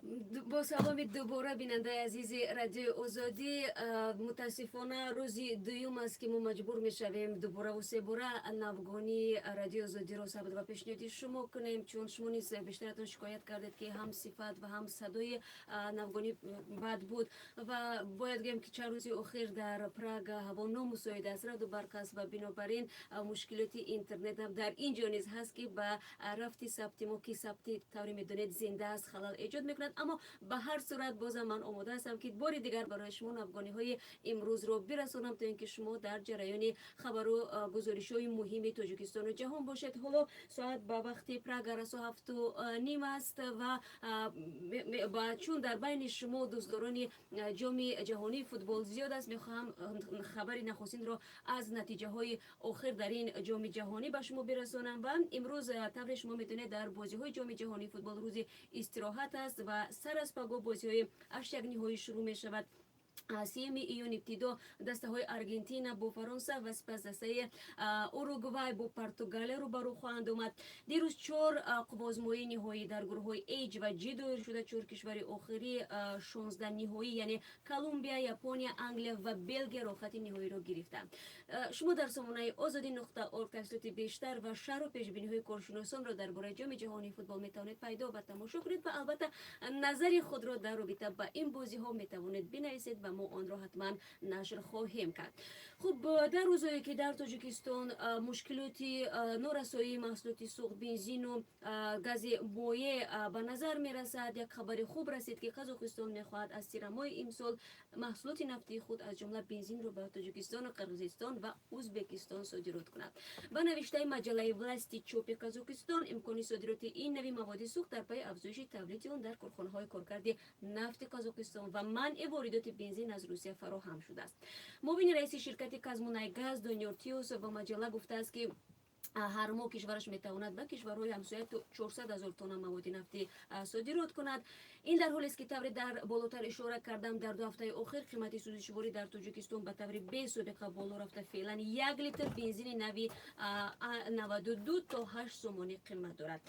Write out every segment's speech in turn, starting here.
Бо саломи дубора, бинандаи азизи Радиои Озодӣ. Мутаассифона, рӯзи дуюм аст, ки мо маҷбур мешавем дубораву себора навгонии Радиои Озодиро сабт ва пешниҳоди шумо кунем, чун шумо низ бештаратон шикоят кардед, ки ҳам сифат ва ҳам садои навгонӣ бад буд. Ва бояд гӯем, ки чанд рӯзи охир дар Прага ҳаво номусоид аст, раъду барқ аст ва бинобар ин мушкилоти интернет ҳам дар ин ҷо низ ҳаст, ки ба рафти сабти мо, ки сабти, тавре медонед, зинда аст, халал эҷод мекунад. Аммо ба ҳар сурат бозам ман омода ҳастам, ки бори дигар барои шумо навгониҳои имрӯзро бирасонам, то ин ки шумо дар ҷараёни хабару гузоришҳои муҳими Тоҷикистону ҷаҳон бошед. Ҳоло соат ба вақти Прага расо 7:30 аст ва чун дар байни шумо дӯстдорони Ҷоми ҷаҳонии футбол зиёд аст, мехоҳам хабари нахустинро аз натиҷаҳои охир дар ин Ҷоми ҷаҳонӣ ба шумо бирасонам. Ва имрӯз, тавре шумо медонед, дар бозиҳои Ҷоми ҷаҳонии футбол рӯзи истироҳат аст ва сар аз пагоҳ бозиҳои ҳаштякниҳоӣ шурӯъ мешавад. 30-июн ибтидо дастаҳои Аргентина бо Фаронса ва сипас дастаи Уругвай бо Португалия рӯбарӯ хоҳанд омад. Дирӯз чор қувваозмоии ниҳоӣ дар гурӯҳҳои H ва G доир шуда. Чор кишвари охири 16 ниҳоӣ, яъне Колумбия, Япония, Англия ва Белгия, роҳхати ниҳоиро гирифтанд. Шумо дар сомонаи озодӣ.орг тафсилоти бештар ва шарҳу пешбиниҳои коршиносонро дар бораи Ҷоми ҷаҳонии футбол метавонед пайдо ва тамошо кунед ва албатта назари худро дар робита ба ин бозиҳо метавонед бинависед ва мо онро ҳатман нашр хоҳем кард. Хуб, дар рӯзое ки дар Тоҷикистон мушкилоти норасоии маҳсулоти сӯхт, бензину гази моеъ ба назар мерасад, як хабари хуб расид, ки Қазоқистон мехоҳад аз тирамоҳи имсол маҳсулоти нафтии худ, аз ҷумла бензинро, ба Тоҷикистону Қирғизистон ва Ӯзбекистон содирот кунад. Ба навиштаи маҷаллаи «Власти» чопи Қазоқистон, имкони содироти ин нави маводи сӯхт дар пайи афзоиши тавлиди он дар корхонаҳои коркарди нафти Қазоқистон ва манъи воридоти бензин аз Русия фароҳам шудааст. Муовини раиси ширкати «Казмунайгаз» Дониёр Тиёсов ба маҷалла гуфтааст, ки ҳар моҳ кишвараш метавонад ба кишварҳои ҳамсоя то 400 ҳазор тонна маводи нафтӣ содирот кунад. Ин дар ҳолест, ки тавре дар болотар ишора кардам, дар 2 ҳафтаи охир қимати сӯзишворӣ дар Тоҷикистон ба таври бесобиқа боло рафта. Феълан 1 литр бензини нави 92 то 8 сомонӣ қимат дорад.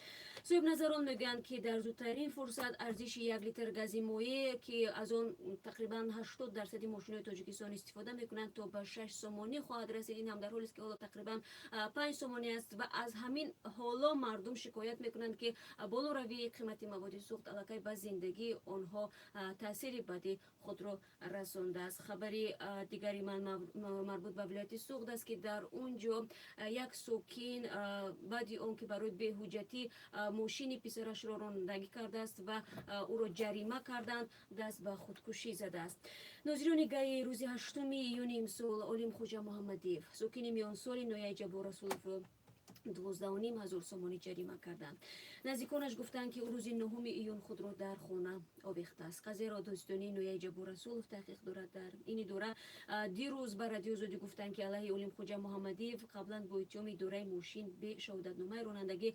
Соҳибназарон мегӯянд, ки дар зудтарин фурсат арзиши 1 литр гази моеъ, ки аз он тақрибан 80 дарсади мошинои Тоҷикистон истифода мекунанд, то ба 6 сомонӣ хоҳад расид. Ин ҳам дар ҳолест, ки ҳоло тақрибан 5 сомонӣ аст ва аз ҳамин ҳоло мардум шикоят мекунанд, ки болоравии қимати маводи сӯхт аллакай ба зиндагии онҳо таъсири бади худро расондааст. Хабари дигари ман марбут ба вилояти Суғд аст, ки дар он ҷо як сокин баъди он ки барои беҳуҷҷатӣ мошини писарашро ронандагӣ кардааст ва ӯро ҷарима карданд, даст ба худкушӣ задааст. Нозирони ГАИ рӯзи 8-уми июни имсол Олимхоҷа Муҳаммадиев, сокини миёнсоли ноҳияи Ҷаббор Расуловро, 12,5 ҳазор сомонӣ ҷарима карданд. Наздиконаш гуфтанд, ки ӯ рӯзи 9-уми июн худро дар хона овехтааст. Қазияро додситонии ноҳияи Ҷаббор Расулов таҳқиқ дорад. Дар ин идора дирӯз ба Радиои Озодӣ гуфтанд, ки алайҳи Олимхоҷа Муҳаммадиев қаблан бо иттиҳоми идораи мошин бе шаҳодатномаи ронандагӣ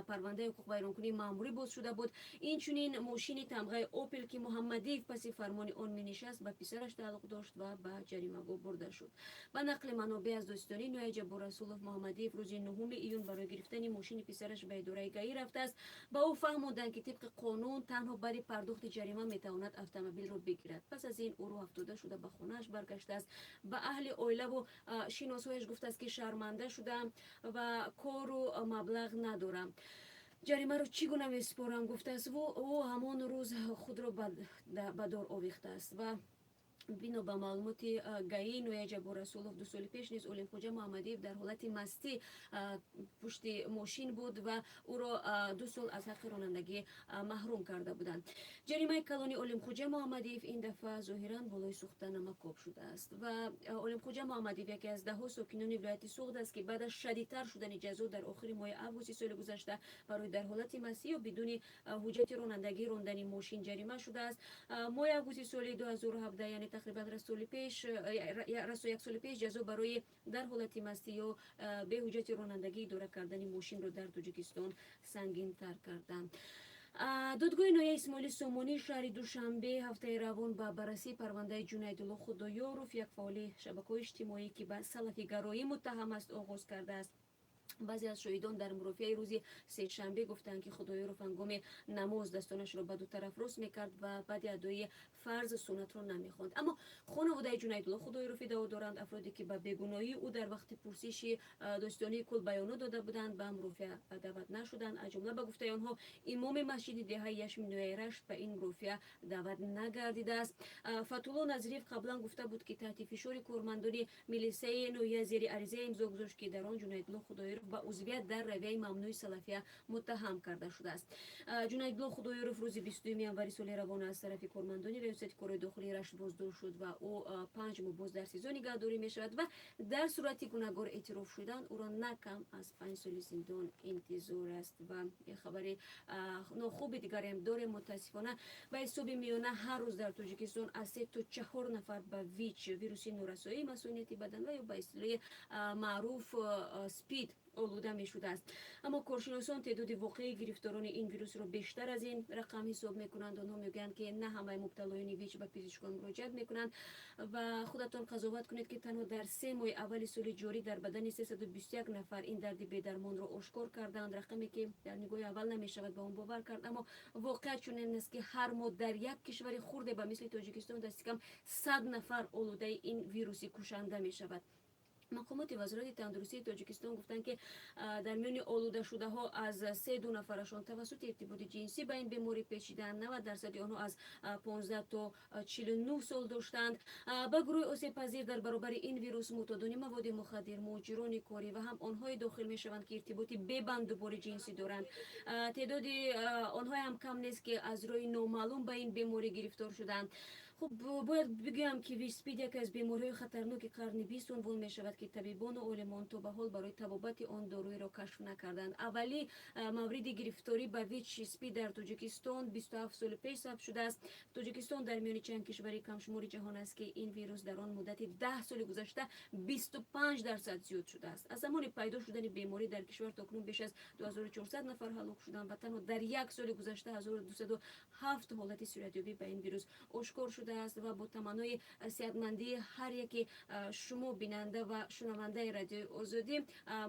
парвандаи ҳуқуқвайронкунии маъмурӣ боз шуда буд. Инчунин мошини тамғаи «Опел», ки Муҳаммадиев паси фармони он менишаст, ба писараш тааллуқ дошт ва ба ҷаримагоҳ бурда шуд. Ба нақли манобеъ аз додситонии ноҳияи Ҷаббор Расулов, Муҳаммадиев рӯзи 9-уми июн барои гирифтани мошини писараш ба идораи ГАИ рафтааст. Ба ӯ фаҳмонданд, ки тибқи қонун танҳо баъди пардохти ҷарима метавонад автомобилро бигирад. Пас аз ин ӯ рӯҳафтода шуда ба хонааш баргаштааст. Ба аҳли оилаву шиносҳояш гуфтааст, ки шарманда шудаам ва кору маблағ надорам, ҷаримаро чӣ гуна месупорам, гуфтааст. Ӯ ҳамон рӯз худро ба дор овехтааст. Ва бино ба маълумоти ГАИ ноҳияи Ҷаббор Расулов, 2 соли пеш низ Олимхоҷа Муҳаммадиев дар ҳолати мастӣ пушти мошин буд ва ӯро 2 сол аз ҳаққи ронандагӣ маҳрум карда буданд. Ҷаримаи калони Олимхоҷа Муҳаммадиев ин дафъа зоҳиран болои сӯхта намакоб шудааст. Ва Олимхоҷа Муҳаммадиев яке аз даҳҳо сокинони вилояти Суғд аст, ки баъд аз шадидтар шудани ҷазо дар охири моҳи августи соли гузашта барои дар ҳолати мастӣ ё бидуни ҳуҷҷати ронандагӣ рондани мошин ҷарима шудааст. Моҳи августи соли 2017, яъне тақрибан расо як соли пеш, ҷазо барои дар ҳолати мастӣ ё беҳуҷҷати ронандагӣ идора кардани мошинро дар Тоҷикистон сангинтар карданд. Додгоҳи ноҳияи Исмоили Сомонӣ шаҳри Душанбе ҳафтаи равон ба баррасии парвандаи Ҷунайдулло Худоёров, як фаъоли шабакаҳои иҷтимоӣ, ки ба салафигароӣ муттаҳам аст, оғоз кардааст. Баъзе аз шоҳидон дар мурофиаи рӯзи сешанбе гуфтанд, ки Худоёров ҳангоми намоз дастонашро ба ду тараф рост мекард ва баъди адои фарз суннатро намехонд. Аммо хонаводаи Ҷунайдулло Худоёров иддао доранд, афроде ки ба бегуноҳии ӯ дар вақти пурсиши додситонии кул баёнот дода буданд, ба мурофиа даъват нашуданд. Аз ҷумла, ба гуфтаи онҳо, имоми масҷиди деҳаи Яшми ноҳияи Рашт ба ин мурофиа даъват нагардидааст. Фатулло Назриев қаблан гуфта буд, ки таҳти фишори кормандони милисаи ноҳия зери аризае имзо гузошт, ки дар он Ҷунайдулло Худоёров ба узвият дар равияи мамнӯи салафия муттаҳам карда шудааст. Ҷунайдулло Худоёров рӯзи 22 январи соли равона аз тарафи кормандони Раёсати корҳои дохилии Рашт боздошт шуд ва ӯ 5 моҳ боз дар СИЗО нигаҳдорӣ мешавад ва дар сурати гунаҳгор эътироф шудан ӯро на кам аз 5 соли зиндон интизор аст. Ва хабари нохуби дигареам дорем. Мутаассифона, ба ҳисоби миёна ҳар рӯз дар Тоҷикистон аз се то чаҳор нафар ба ВИЧ, вируси норасоии масунияти бадан ва ё ба истилоҳи маъруф СПИД олуда мешудааст. Аммо коршиносон теъдоди воқеии гирифторони ин вирусро бештар аз ин рақам ҳисоб мекунанд. Онҳо мегӯянд, ки на ҳамаи мубталоёни ВИЧ ба пизишкон муроҷиат мекунанд ва худатон қазоват кунед, ки танҳо дар 3 моҳи аввали соли ҷорӣ дар бадани 321 нафар ин дарди бедармонро ошкор карданд. Рақаме, ки дар нигоҳи аввал намешавад ба он бовар кард, аммо воқеат чунин аст, ки ҳар моҳ дар як кишвари хурде ба мисли Тоҷикистон дасти кам 100 нафар олудаи ин вируси кушанда мешавад. Мақомоти Вазорати тандурустии Тоҷикистон гуфтанд, ки дар миёни олудашудаҳо аз се ду нафарашон тавассути иртиботи ҷинсӣ ба ин беморӣ печиданд. 90 дарсади онҳо аз 15 то 49 сол доштанд. Ба гурӯҳи осебпазир дар баробари ин вирус мӯътодони маводи мухаддир, муҳоҷирони корӣ ва ҳам онҳое дохил мешаванд, ки иртиботи бебандубори ҷинсӣ доранд. Теъдоди онҳоям кам нест, ки аз роҳи номаълум ба ин беморӣ гирифтор шуданд. Хуб, бояд бигӯям, ки ВИЧ-СПИД яке аз бемориҳои хатарноки қарни бист унвон мешавад, ки табибону олимон то ба ҳол барои табобати он доруеро кашф накарданд. Аввали мавриди гирифторӣ ба ВИЧ СПИД дар Тоҷикистон 27 соли пеш сабт шудааст. Тоҷикистон дар миёни чанд кишвари камшумори ҷаҳон аст, ки ин вирус дар он муддати 10 соли гузашта 25 дарсад зиёд шудааст. Аз замони пайдо шудани беморӣ дар кишвар то кунун беш аз 2400 нафар ҳалок шуданд ва танҳо дар як соли гузашта 1207 ҳолати сироятёбӣ ба ин вирус ошкор шудааст. Ва бо таманнои сеҳатмандии ҳар яке шумо, бинанда ва шунавандаи Радиои Озодӣ,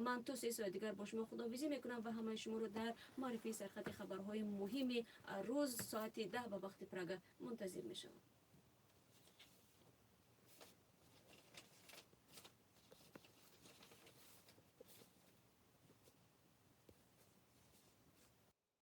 ман то 3 соат дигар бо шумо худоҳофизӣ мекунам ва ҳамаи шуморо дар маърифии сархати хабарҳои муҳими рӯз соати 10 ба вақти Прага мунтазир мешавам.